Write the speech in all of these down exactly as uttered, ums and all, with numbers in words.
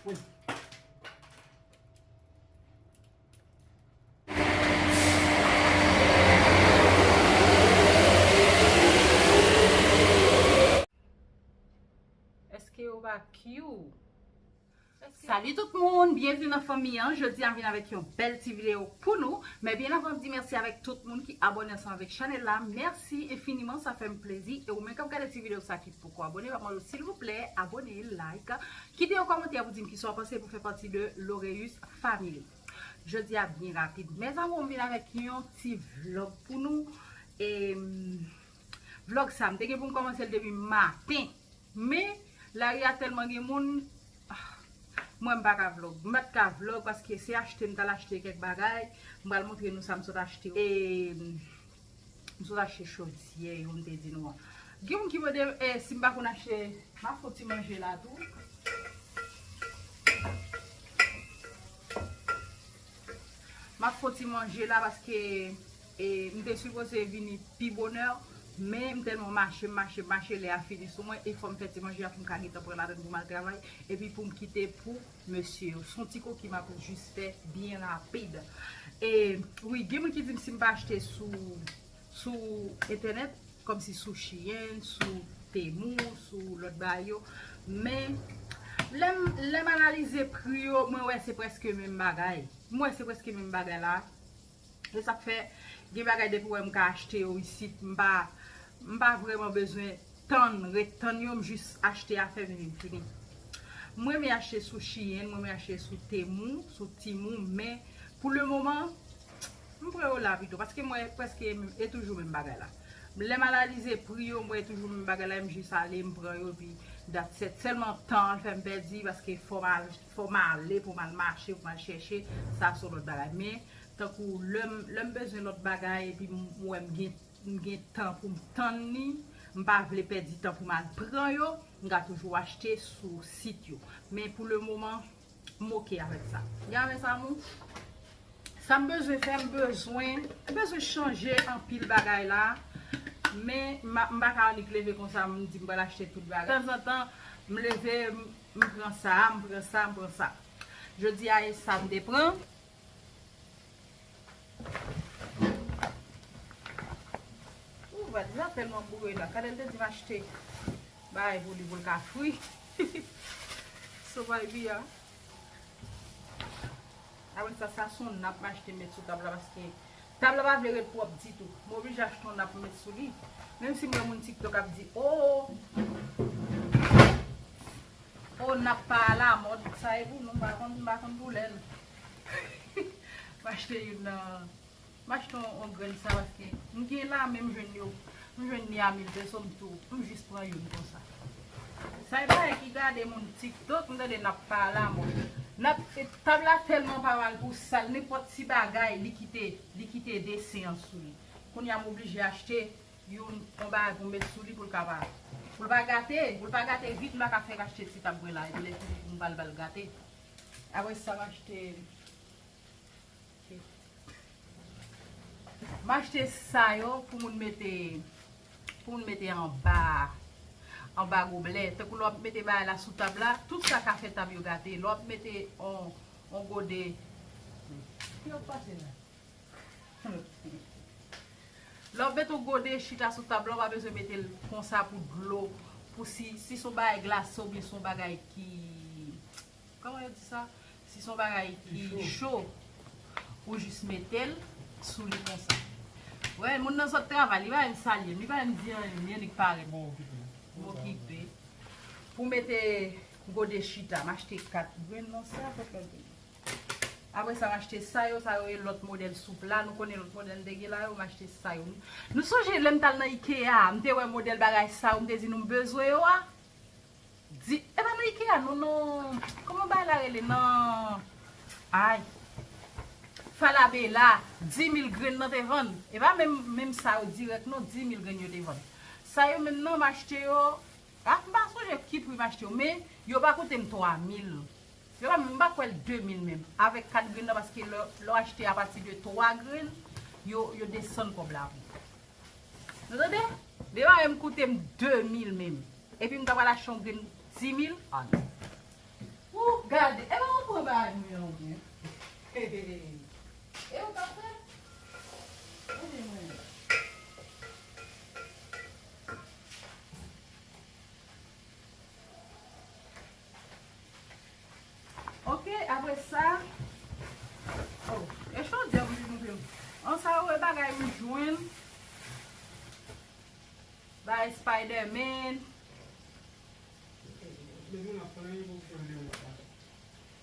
Èske yo pa cute? Salut tout moun, byenvni nan fanmi an. Jodi a m vin avèk yon bèl ti videyo pou nou. Men byen avan m di mèsi avèk tout moun ki abòne ansanm avèk chanèl la. Mèsi enfiniman, sa fè m plezi. E ou menm k ap gade ti videyo sa ki poko abòne, m ap mande w silvouplè abòne, like, kite yon kòmantè pou di m kisa w panse pou fè pati de Loreus Family. Jodi a byen rapid. Mes amours, m vin avèk yon ti vlòg pou nou. E, mm, vlòg sa, m te gen pou m kòmanse l depi maten. Men, lari a tèlman gen moun, ah, mwen m pa ka vlòg. M pa t ka vlòg paske se achte m t al achte kèk bagay. M pral montre nou sa m sot achte. E, m sot achte chodyè yo, m te di nou an. Gen moun ki mande, eh, si m pa konn achte, m ap fè ti manje la tou. M ap fè ti manje la paske, e, m te sipoze vini pi bonè, men m tèlman mache, m mache, m mache, lè a fini sou mwen, e fò m fè ti manje a pou m ka gentan pran ladann pou m al travay, epi pou m kite pou mesye yo. Se yon ti koki m ap jis fè byen rapid. E, wi, gen moun ki di m si m pa achte sou, sou entènèt, kòmsi sou Shein, sou Temu, sou lòt bagay yo. Men, lè m, lè m analize pri yo, mwen wè se prèske menm bagay. Mwen wè se prèske menm bagay la. E sa k fè, gen bagay depi w wè m ka achte yo isit, m pa, m pa vrèman bezwen tann, ret tann yo, m jis achte afè m, vin fini. Mwen renmen achte sou Shein, mwen renmen achte sou Temu, sou Temu, men pou le moman, m pran yo la pito, paske mwen prèske e toujou menm bagay la. Lè m analize pri yo, m wè e toujou menm bagay la, m jis ale, m pran yo, epi that's it. Sèlman tan an fè m pèdi, paske fò m al, fò m ale pou m al mache, pou m al chèche, sa se yon lòt bagay. Men, tankou lè m, lè m bezwen lòt bagay, epi m wè m gen, m gen tan pou m tann li, m pa vle pèdi tan pou m al pran yo, m ka toujou achte sou sit yo. Men pou le moman, m oke avèk sa. Gen avè sa, moun. Sa m bezwen fè, m bezwen, m bezwen chanje anpil bagay la. Men, m a, m pa ka annik leve konsa, m di m pral achte tout bagay. Tanzantan, m leve, m, m pran sa, m pran sa, m pran sa. Jodi a, e sa m te pran. Ou, valiz la tèlman boure la. Kadè l te di m achte bagay pou li, pou l ka fri. So, baby a. Apre sa, sa se yon nap m achte m met sou tab la, paske tab la pa vle ret pwòp ditou. M oblije achte yon nap m met sou li. Menm si m wè moun TikTok ap di, "Oh, oh, nap pa alamòd." Sa e pou nou, m pa konn, m pa konn pou lè l. M achte youn nan, m achte yon, yon grenn sa, paske m gen la, men m jwenn yo, m jwenn li a mil peso, m tou, m jis pran youn konsa. Sa e bagay ki gade moun TikTok, m tande nap pa alamòd. Nap, e, tab la tèlman pa mal pou sal, nenpòt ti bagay, li kite, li kite desen an sou li. Kounye a m oblije achte youn, yon bagay pou m met sou li pou l ka pa, pou l pa gate, pou l pa gate vit, m pa ka fèk achte ti tab mwen la, epi lè fini pou m ba l, ba l gate. Apre sa, m achte M achte sa yo pou moun mete, pou moun mete anba, anba goblè. Tankou lè w ap mete bagay la sou tab la, tout sa ka fè tab yo gate. Lè w ap mete on, on gode, ki w ap pase la? Lè w ap mete on gode chita sou tab la, w pa bezwen mete l konsa pou dlo, pou si, si se yon bagay glase oubyen se yon bagay ki Kòman yo di sa? Si se yon bagay ki cho, ou jis mete l sou li konsa. Wè, moun nan sot travay, li pa menm salye m, li pa menm di anyen, li annik parèt. M okipe. Pou mete gode chita, m achte kat grenn nan sa, fòk mwen te. Apre sa, m achte sa yo, sa yo e lòt modèl soup la. Nou konnen lòt modèl m te gen la yo, m achte sa yo. Nou sonje lè m t al nan Ikea, m te wè modèl bagay sa yo, m te di nou m bezwen yo a. Di, e pa nan Ikea, non, non. Kòman bagay la rele? Nan, ay. Falabella, dis mil grenn nan te vann. E pa menm, menm sa yo dirèk, non, dis mil grenn yo te vann. Sa yo menm nan, m achte yo, a, m pa sonje ki pri m achte yo, men yo pa koute m twa mil. Yo pa menm, m pa kwè l de mil menm. Avèk kat grenn nan, paske lè, lè w achte apati de twa grenn, yo, yo desann kòb la pou ou. Nou tande? Depi menm koute m de mil menm. Epi m ta pral achte yon grenn dis mil. An. Ou gade, Ou byen. E ou ka fè? Gade mwen. Ok, apre sa, oh, e chodyè m vin moute m. An sa yo e bagay m jwenn. Bagay Spider-Man. Bezwen ap pran pou fè videyo.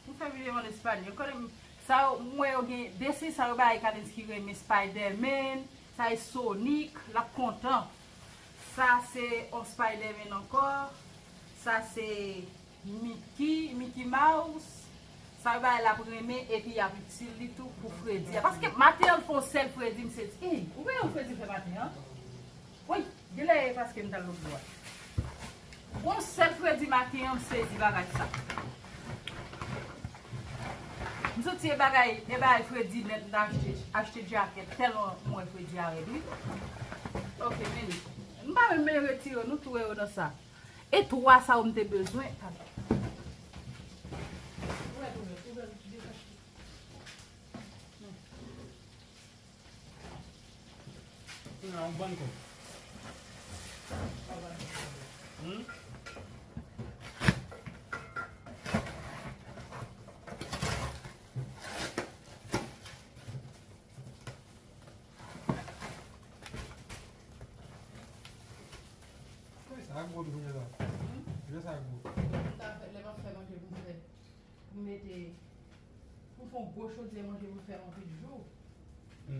Pou fè videyo an espanyòl. Konnen sa yo, m wè yo gen desi sa yo bay Kalinski renmen Spider-Man, sa e Sonic, l ap kontan. Sa se on Spider-Man ankò. Sa se Mickey, Mickey Mouse. Sa yo bay l ap renmen epi y ap itil li tou pou Freddy a. Paske maten an l fè on sèl Freddy, m sezi. Ey, ou wè yon Freddy fè maten an? Wi, genlè e paske m t al lòt bò a. Gon sèl Freddy maten an, m sezi bagay sa. M soti e bagay, e bagay Freddy nèt, m t achte, achte djakèt. Tèlman m wè Freddy a rèd, wi. Ok, men li. M pa menm retire, nou tou wè yo nan sa. E twa sa yo m te bezwen. Nan yon bann kòb. Hmm? Sa gwo tou, jan sa gwo. Lè m ap fè manje pou m fè. Pou mete, pou fè yon gwo chodyè manje pou fè anpil jou.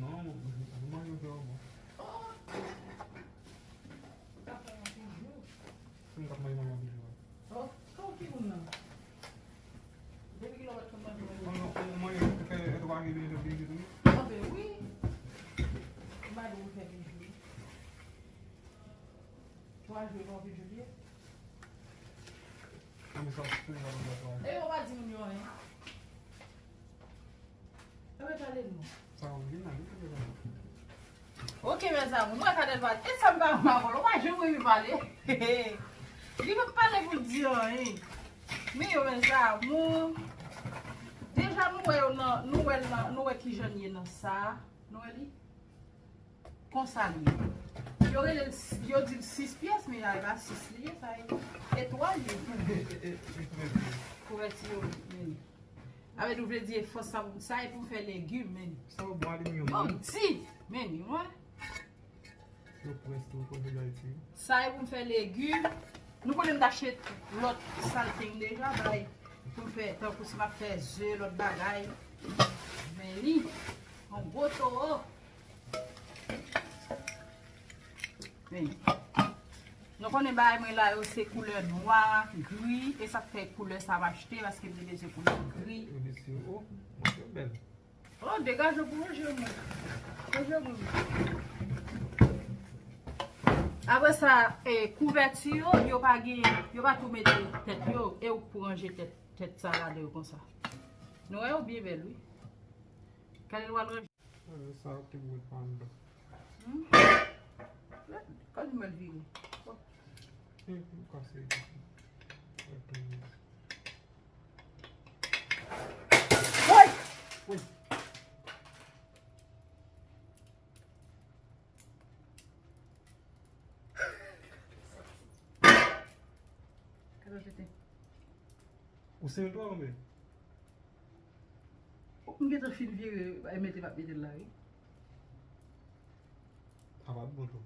Non, pou manje fè yon bon. Oh! Pou fè anpil jou. Si m t ap manje manje anpil jou. Oh, kòman ki moun nan? Depi kilè w pa t konn manje manje? Mwen, mwen, mwen, fè, fè twa jou, vin jou, vin jou. Anben wi. M pa di w fè vin jou. Twa jou, e pa anpil jou li ye. Anben sa, se yon bagay twa jou. E yo pa di moun yo anyen. Yo pa pale nou. Sa w vin la, vin pale la. Ok, mes amours, mwen ka dèl pale. E sa m pa, m pa vòlò, mwen jwe mwen pale. Li pa pale pou di anyen. Men yo, mes amours. Deja nou wè yo nan, nou wè l nan, nou wè kijan l ye nan sa. Nou wè li? Konsa li ye. Yo rele l, yo di l sis pyès, men a, e pa sis li ye, sa e, e twa li ye. Kouvèti yo, men. Avè nou vle di e fòs sa pou sa e pou fè legim, men. Sa w bwa li menm. Bon, di, men, wè. Yo près tou, konn vin Ayiti. Sa e pou m fè legim. Nou konnen m t achte lòt salteng deja, bay. Pou m fè, tankou si m ap fè ze, lòt bagay. Men li, yon gwo towo. Men. Nou konnen bagay mwen la yo se koulè nwa, gri, e sa k fè koulè sa m achte, paske m te bezwen koulè gri. Yo di si, oh, mwen bèl. Oh, degaje w pou manje mwen. Manje mwen. Apre sa, eh, kouvèti yo, yo pa gen, yo pa tou mete tèt yo, e ou k pou ranje tèt, tèt sa ladan yo konsa. Nou wè yo byen bèl, wi. Kale l wal ranje. Eh, sa ki pou met pa anndan. Hmm? Kòd mwen vire. Bon. Eh, m kase. Woy! Woy! Ou sere l twò lonbe? M gentan fin vire, ay mete m ap mete l la, wi. Sa pa t bon tou.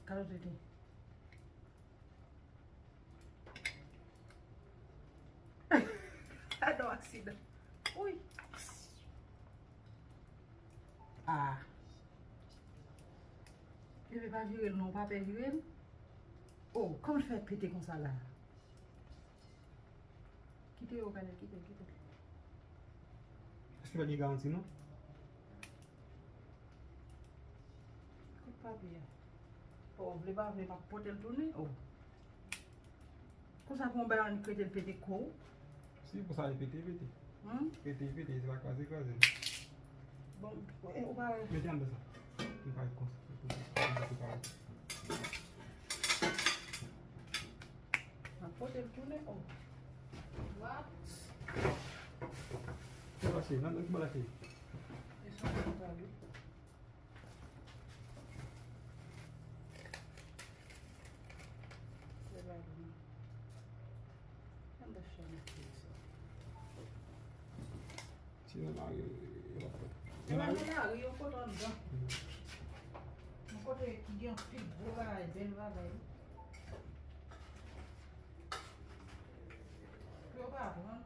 Kalòt tete. Adan aksidan. Wi. Ah. Bebe pa vire l non, pa pè vire l. Oh, kòman l fè pete konsa la? Kite yo, Kanèl, kite l, kite l. Èske pa gen garanti non? Kout papye a. Oh, vle pa vle, m ap pote l tounen. Oh. Konsa pou yon bagay annik rete l pete kou. Si pou sa li pete, pete. Hmm? Pete, pete, se pa kraze, kraze. Bon, e, ou pa wè. Mete anndan sa. Li pa ret konsa. Li pa ret konsa. M ap pote l tounen. Oh. What? Nan, nan, ki bagay se? Ti nan lari, yo pa fè. Ti nan lari, yo kontan anndan. Yon kote ki gen anpil gwo bagay, bèl bagay. Pou yo pa pran.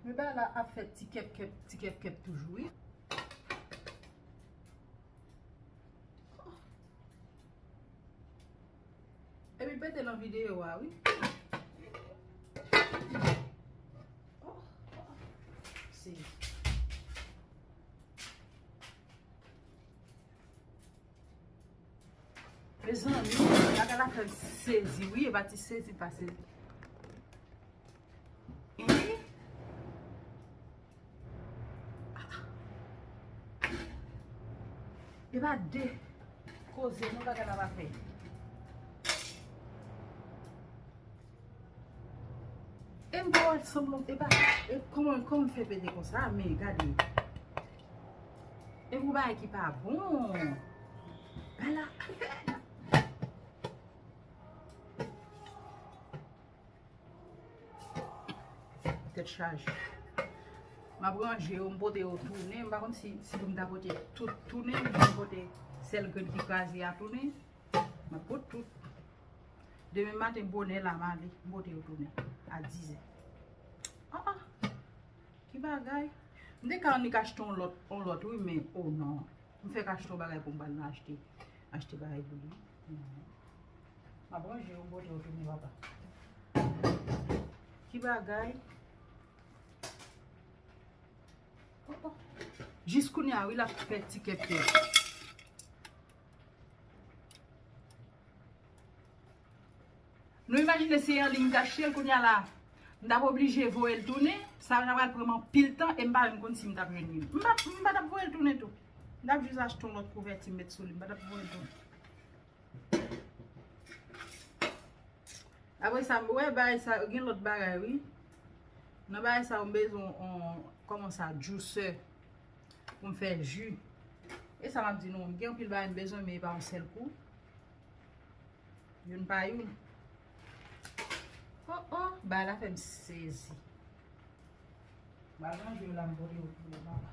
Men bagay la ap fè ti kèp kèp, ti kèp kèp toujou, wi. Epi l pete nan videyo a, wi. Se Mezanmi, bagay la fè m sezi, wi, e pa ti sezi pa sezi. Hein? E pa de koze, non, bagay la pa fè. E m pa wè sanblan, e pa, e kòman, kòman fè pete konsa, men gade. E pou bagay ki pa bon. Bagay la. Tèt chaje. M ap ranje yo, m pote yo tounen. M pa konn si, si pou m ta pote tout tounen, oubyen m pote sèl grenn ki kraze a tounen. M ap pot tout. Demen maten bonè la m ale, m pote yo tounen a dizè. Ah, ah. Ki bagay? M te ka annik achte yon lòt, yon lòt, wi, men, oh non. M fèk achte yon bagay pou m pral nan achte, achte bagay pou li. M ap ranje yo, m pote yo tounen, papa. Ki bagay? Oh, oh. Jis kounye a, wi, l ap fè ti kèk kèk. Nou imajine se anliy m t achte l, kounye a la, m t ap oblije voye l tounen. Sa t ap pral pran m anpil tan e m pa menm konn si m t ap jwenn li. M pa, m pa t ap voye l tounen tou. M t ap jis achte yon lòt kouvèti m met sou li. M pa t ap voye l tounen. Apre sa, m wè bagay sa, gen lòt bagay, wi. Nan bagay sa, m bezwen yon, kòman sa, juicer pou m fè ji. E sa m ap di nou, m gen anpil bagay m bezwen, men e pa yon sèl kou. Youn pa youn. Oh, oh, bagay la fè m sezi. M al ranje yo la, m pote yo pou yo, papa.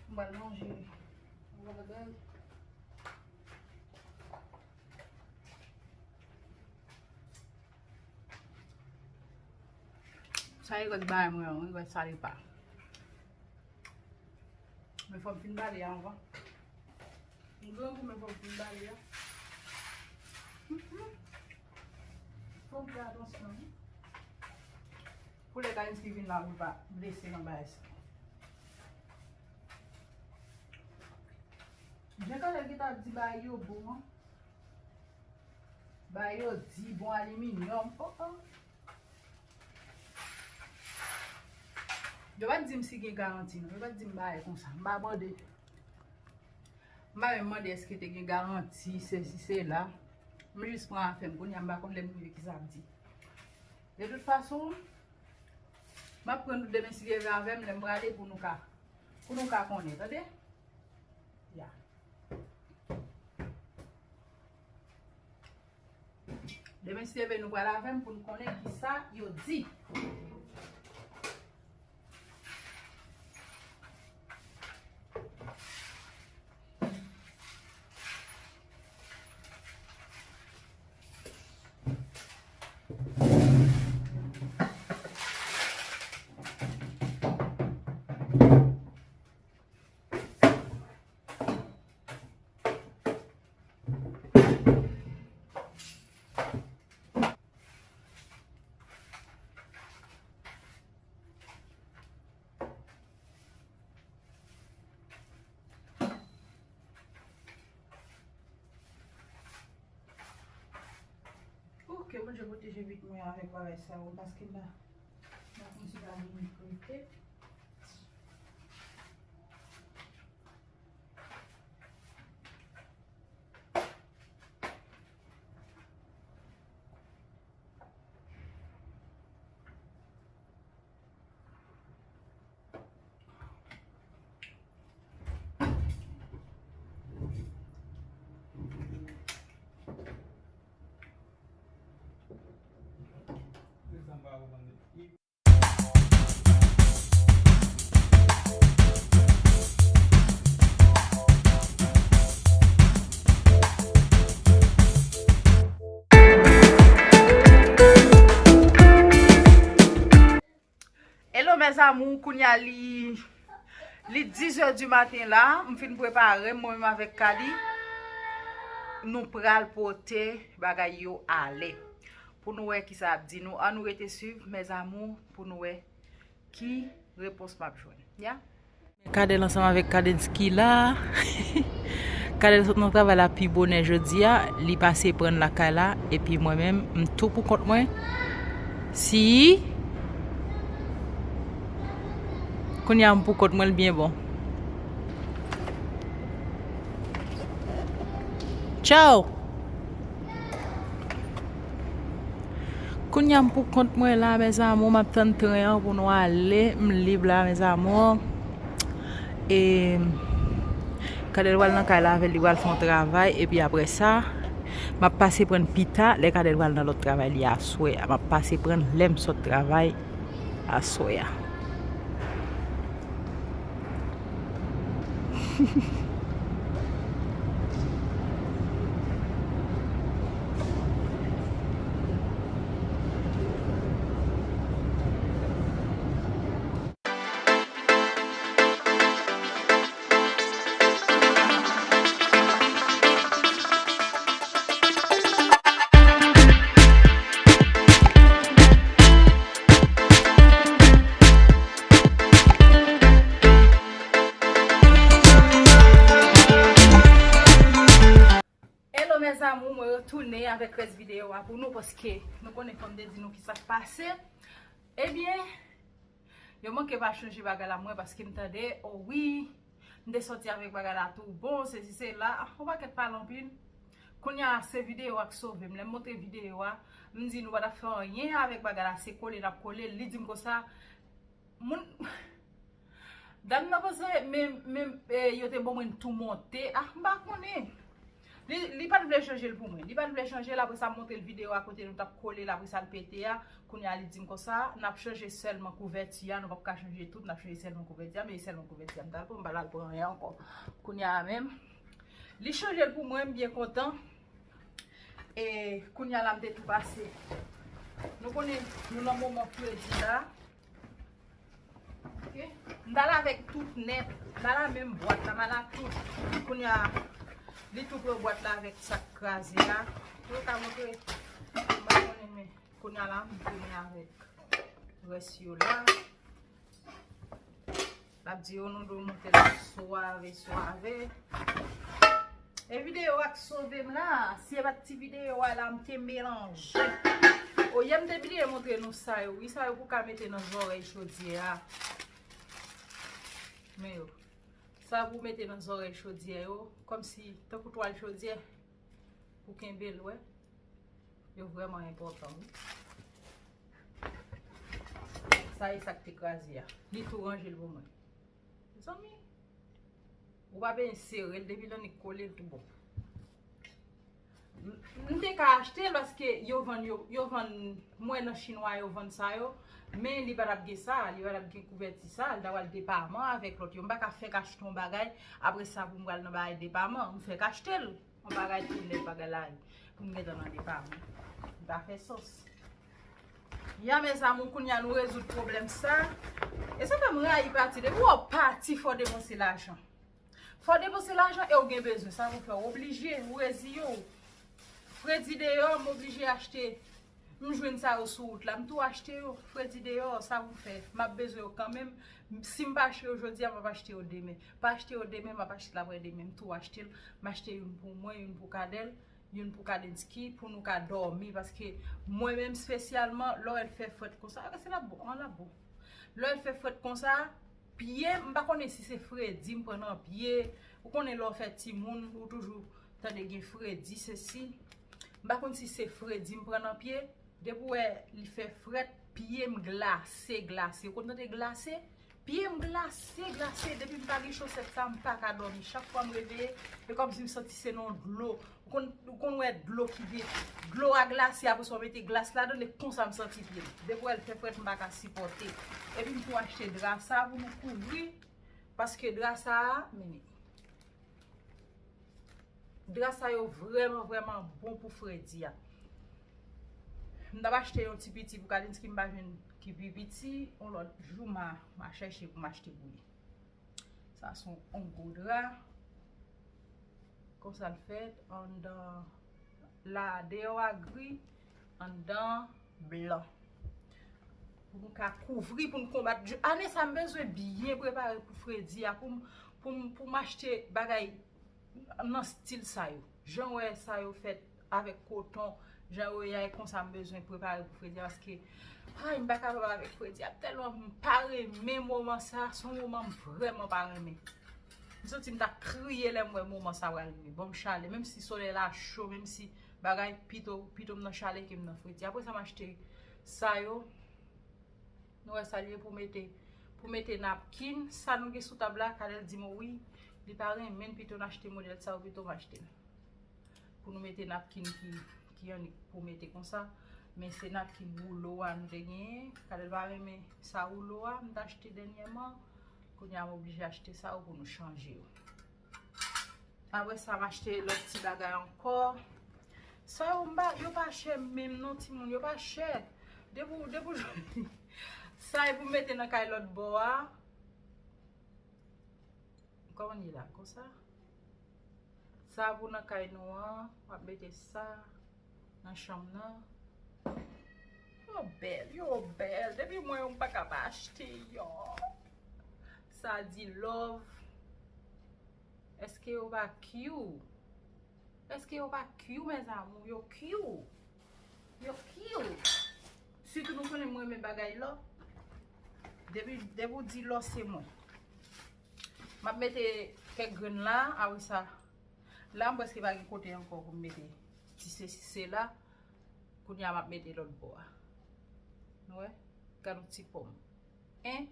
M pral manje. Bagay. Sa e rès bagay mwen an, wi, rès sa li pa. Men fò m fin bale anvan. M grangou, men fò m fin bale a. Mhm. Fò m fè atansyon, wi. Pou lè Kalinski vin la, pou l pa blese nan bagay sa. Jan Kalèb gentan ap di bagay yo bon an. Bagay yo di bon aliminyòm. Oh, oh. Yo pa t di m si gen garanti, non. Yo pa t di m bagay konsa. M pa mande. M pa menm mande èske te gen garanti, sesi, sela. M jis pran afè m. Kounye a, m pa konn lè m rive kisa ap di. De tout fason, m ap pran nou demen si Dye vle avè m, lè m prale pou nou ka, pou nou ka konnen, tande? Ya. Demen si Dye vle nou pral avè m pou n konnen kisa yo di. Ok, Bondye pwoteje vit mwen avèk bagay sa yo, paske m pa, m pa konn si pa vini prete. Hello mes amours, kounye a li li dix heures du matin la, m fin prepare m, mwen menm avèk Kali, nou pral pote bagay yo ale. Pou nou wè kisa ap di nou, an nou rete swiv mes amours pou nou wè ki repons m ap jwenn. Ya. Kadèl ansanm avèk Kadensky la. Kadèl sot nan travay la pi bonè jodi a, li pase pran lakay la, epi mwen menm, m tou pou kont mwen. Si kounye a m pou kont mwen, l byen bon. Tchao. Kounye a m pou kont mwen la, mes amours, m ap tann tren an pou nou ale. M lib la, mes amours. E Kadèl pral nan kay la avè l, li pral fè yon travay. Epi apre sa, m ap pase pran l pita, lè Kadèl pral nan lòt travay li aswè a. M ap pase pran l lè m sot travay aswè a. Hello mes amours, mwen retounen avèk rès videyo a pou nou, paske nou konnen fò m te di nou kisa k pase. Ebyen, yo manke pa chanje bagay la mwen, paske m tande, o wi, m te sòti avèk bagay la tou bon, sesi sela, yon pakèt pale anpil. Kounye a se videyo a k sove m. Lè m montre videyo a, m di nou pa t ap fè anyen avèk bagay la, se kole n ap kole. Li di m konsa, moun, dam nan panse men, men, eh, yo te ban mwen tou monte. Ah, m pa konnen. Li, li pa t vle chanje l pou mwen. Li pa t vle chanje l, apre sa m montre l videyo a kote nou t ap kole l, apre sa l pete a. Kounye a li di m konsa, n ap chanje sèlman kouvèti a, nou p ap ka chanje tout, n ap chanje sèlman kouvèti a, men sèlman kouvèti a m t al pran, m pa t al pran anyen ankò. Kounye a menm, li chanje l pou mwen, m byen kontan. E kounye a la m te tou pase. Nou konnen, nou nan moman fredi la. Ok. M t al avèk tout nèt. M t al a menm bwat la, m al a tout. Kounye a, li tou pran bwat la avèk sa k kraze a. Ou ka montre? M pa konnen, men kounye a la, m tounen avèk rès yo la. L ap di yo nou dwe monte l swave, swave. E videyo a k sove m la, si e pa t ti videyo a la, m te melanje. O, yè m te bliye montre nou sa yo, wi, sa yo pou ka mete nan zòrèy chodyè a. Men yo, sa pou mete nan zòrèy chodyè yo, kòmsi, tankou twal chodyè, pou kenbe l, wè. Yo vrèman enpòtan, wi. Sa e sa k te kraze a. Li tou ranje l pou mwen. Mezanmi, ou pa bezwen sere l, depi l annik kole l tou bon. M, m te ka achte l paske yo vann, yo, yo vann, m wè nan chinwa yo vann sa yo, men li pa t ap gen sa, li pa t ap gen kouvèti sa, li ta pral depaman avèk lòt yo. M pa ka fèk achte yon bagay, apre sa pou m pral nan bagay depaman, m fèk achte l. Yon bagay tou nèf bagay la, pou m gentan nan depaman. M pa fè sòs. Ya mes amours, kounye a nou rezoud pwoblèm sa. E sa fè m rayi pati. Depi w ap pati, fò w depanse lajan. Fò w depanse lajan e w gen bezwen. Sa pou fè w oblije, ou reziye w. Fredi deyò, m oblije achte. M jwenn sa yo sou wout la, m tou achte yo. Fredi deyò, sa pou fè. M ap bezwen yo kanmenm. Si m pa achte yo jodi a, m ap achte yo demen. Pa achte yo demen, m ap achte l apre demen. M tou achte l. M achte youn pou mwen, youn pou Kadèl, youn pou Kadensky, pou nou ka dòmi. Paske mwen menm espesyalman, lè w wè l fè frèt konsa, se la bon, an la bon. Lè w wè l fè frèt konsa, pye, m pa konnen si se fredi m pran nan pye. Ou konnen lè w fè timoun, ou toujou tande gen fredi, sesi. M pa konn si se fredi m pran nan pye. Depi w wè li fè frèt, pye m glase, glase. Ou konn tande glase? Pye m glase, glase. Depi m pa gen chosèt sa, m pa ka dòmi. Chak fwa m reveye, e kòmsi m santi se nan dlo. Konn, ou konn wè dlo ki gen, dlo a glase, apre sa w mete glas ladan l, e konsa m santi pye m. Depi w wè l fè frèt, m pa ka sipòte. Epi m tou achte dra sa pou nou kouvri, paske dra sa a, men dra sa yo vrèman, vrèman bon pou fredi a. M t ap achte yon ti piti pou Kalinski, m pa jwenn ki pi piti. Yon lòt jou, m a, m a chèche pou m achte pou li. Sa se yon gwo dra. Konsa l fèt, anndan la, deyò a gri, anndan blan. Pou nou ka kouvri, pou nou konbat. Ane sa, m bezwen byen prepare pou fredi a, pou m, pou m, pou m achte bagay nan stil sa yo. Jan w wè sa yo fèt avèk koton, jan yo ye a, e konsa m bezwen prepare pou fredi a, paske, ay, m pa kapab avèk fredi a. Tèlman m pa renmen moman sa, se yon moman m vrèman pa renmen. M santi m ta kriye lè m wè moman sa pral rive. Ban m chalè, menm si solèy la cho, menm si bagay, pito, pito m nan chalè ke m nan fredi. Apre sa, m achte sa yo. Nou wè sa l ye pou mete, pou mete napkin. Sa nou gen sou tab la, Kadèl di mwen wi, li pa renmen l, pito n achte modèl sa yo, pito m achte l. Pou nou mete napkin ki, ki annik pou mete konsa. Men se napkin woulo a nou te genyen. Kadèl pa renmen sa woulo a, m t achte dènyèman. Kounye a m oblije achte sa yo pou nou chanje yo. Apre sa, m achte lòt ti bagay ankò. Sa yo, m pa, yo pa chè menm non, timoun, yo pa chè. Depi w, depi w jwenn sa e pou mete nan kay lòt bò a. Kòman li la? Konsa? Sa pou nan kay nou an, w ap mete sa nan chanm nan. Yo bèl, yo bèl. Depi mwen, yo m pa ka pa achte yo. Sa di love. Èske yo pa cute? Èske yo pa cute, mes amours? Yo cute. Yo cute. Sitou nou konnen mwen renmen bagay lò. Depi, depi w di lò, se mwen. M ap mete kèk grenn la, apre sa. La, m prèske pa gen kote ankò pou m mete ti sesi sela. Kounye a, m ap mete lòt bò a. Nou wè? Gad yon ti pòm. Hein?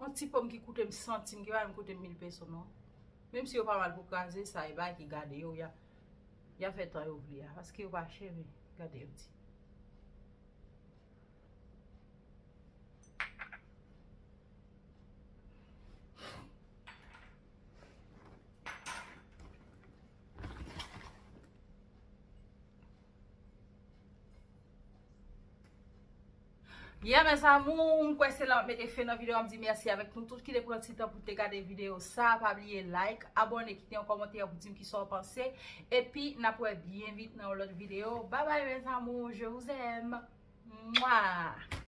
Yon ti pòm ki koute m santim, ki pa menm koute m mil peso, non. Menm si yo pa mal pou kraze, sa e bagay ki gade yo, y a, y a fè tan yo vle a. Paske yo pa chè, men gade yon ti. Yeah, mes amours, m kwè se la m ap mete fen nan videyo a. M di mèsi avèk nou tout ki te pran ti tan pou te gade videyo sa. Pa bliye like, abòne, kite yon kòmantè pou di m kisa w panse. Epi, n ap wè byen vit nan yon lòt videyo. Bye bye, mes amours, je vous aime. Mwa!